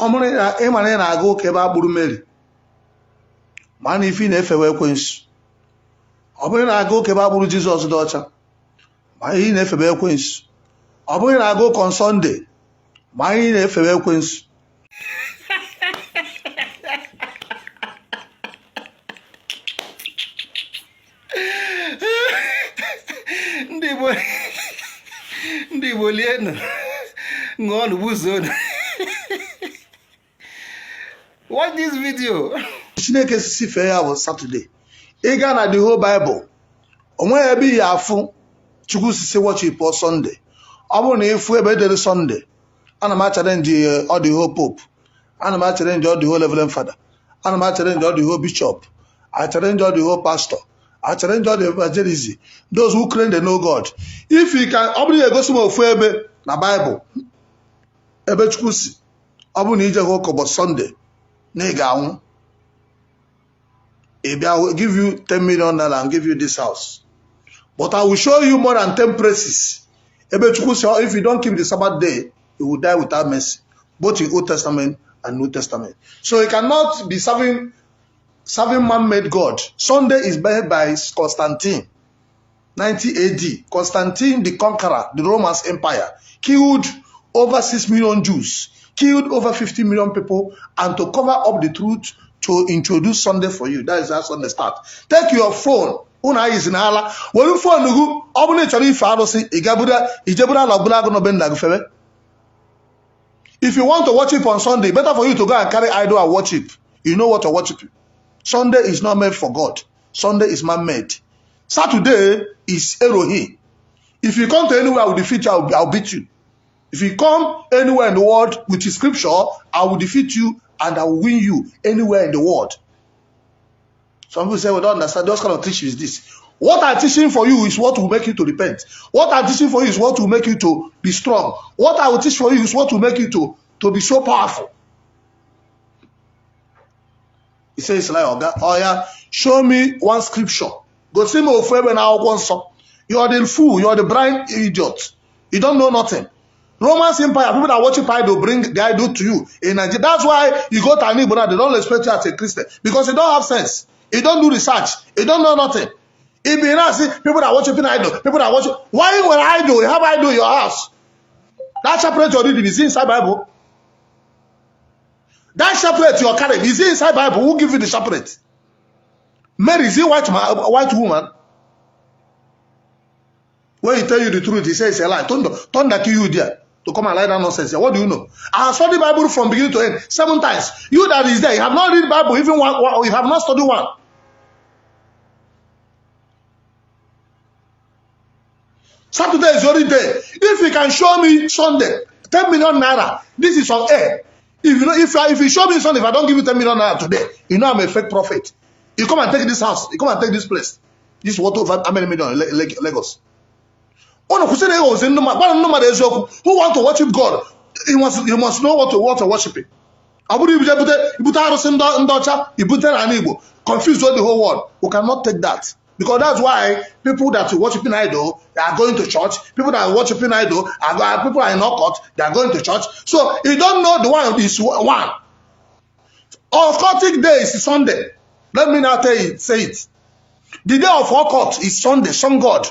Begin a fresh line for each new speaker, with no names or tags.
Omre emane na aga ụka ebe agburu Mary. Mana ife na-efewe ekwensu. Ọ bụrụ na aga ụka ebe agburu Jizọs dị ọcha. Ma ihe na-efebe ekwensu. Ọ bụrụ na aga ụka on Sunday. Ma ihe na-efebe ekwensu.
Ndị Igbo lienu ṅụọ n'ubuzo. Watch this video.
Chineke sisi fee ya bụ Saturday. Ị gaa na the whole Bible. Onwe ebe ya afụ Chukwu sisi worship on Sunday. Ọ bụrụ na ịfụ ebe edere Sunday. Ana m challenge all the whole Pope. Ana m challenge all the whole Reverend Father. Ana m challenge all the whole Bishop. I challenge all the whole Pastor. I challenge all the evangelism. Those who claim they know God. If you can, ọ bụrụ na egosi m ofu ebe na Bible. Ebe Chukwu si. Ọ bụrụ na ije hụ ụka Sunday. Na ị ga-anwụ. I will give you 10 million naira and give you this house. But I will show you more than 10 places. Ebe Chukwu say, if you don't keep the Sabbath day, you will die without mercy. Both in Old Testament and New Testament. So you cannot be serving man-made God. Sunday is made by Constantine. 90 AD. Constantine the Conqueror, the Roman Empire, killed over 6 million Jews, killed over 50 million people, and to cover up the truth, to introduce Sunday for you. That is how Sunday start. Take your phone. Una is in ala. When you phone you obune chori farosi ijebura lobula go benda gfebe. If you want to worship on Sunday, better for you to go and carry idol and worship. You know what to worship. Sunday is not made for God. Sunday is man-made. Saturday is Elohim. If you come to anywhere, I will defeat you. I'll beat you. If you come anywhere in the world with the scripture, I will defeat you and I will win you anywhere in the world. Some people say, we don't understand. Those kind of teaching is this. What I'm teaching for you is what will make you to repent. What I'm teaching for you is what will make you to be strong. What I will teach for you is what will make you to be so powerful. He says, like, oh yeah, show me one scripture. Go see me when I want. You are the fool. You are the blind idiot. You don't know nothing. Roman Empire, people that worship idol bring the idol to you in Nigeria. That's why you go to an Igbo now, they don't respect you as a Christian because you don't have sense. You don't do research. You don't know nothing. If you now see people that worshiping idol, people that worship, why you idol? You have idol in your house. That chaplet you read is inside Bible. That chaplet you are carrying is inside Bible. Who give you the chaplet? Mary is a white woman. When he tell you the truth, he says it's a lie. Turn that you there to come and lie down nonsense. What do you know? I have studied Bible from beginning to end 7 times. You that is there, you have not read Bible even one, you have not studied one. Saturday is your day. If you can show me Sunday 10 million naira, this is on air. If you show me Sunday, if I don't give you 10 million naira today, you know I'm a fake prophet. You come and take this house. You come and take this place. This is what over how many million Lagos. Who want to worship God? You must know what to worship it. Confuse all the whole world. We cannot take that. Because that's why people that are worshiping idol, they are going to church. People that are worshiping idol, people are in Okot, they are going to church. So you don't know the one is one. Occultic day is Sunday. Let me now say it. The day of Okot is Sunday, sun God.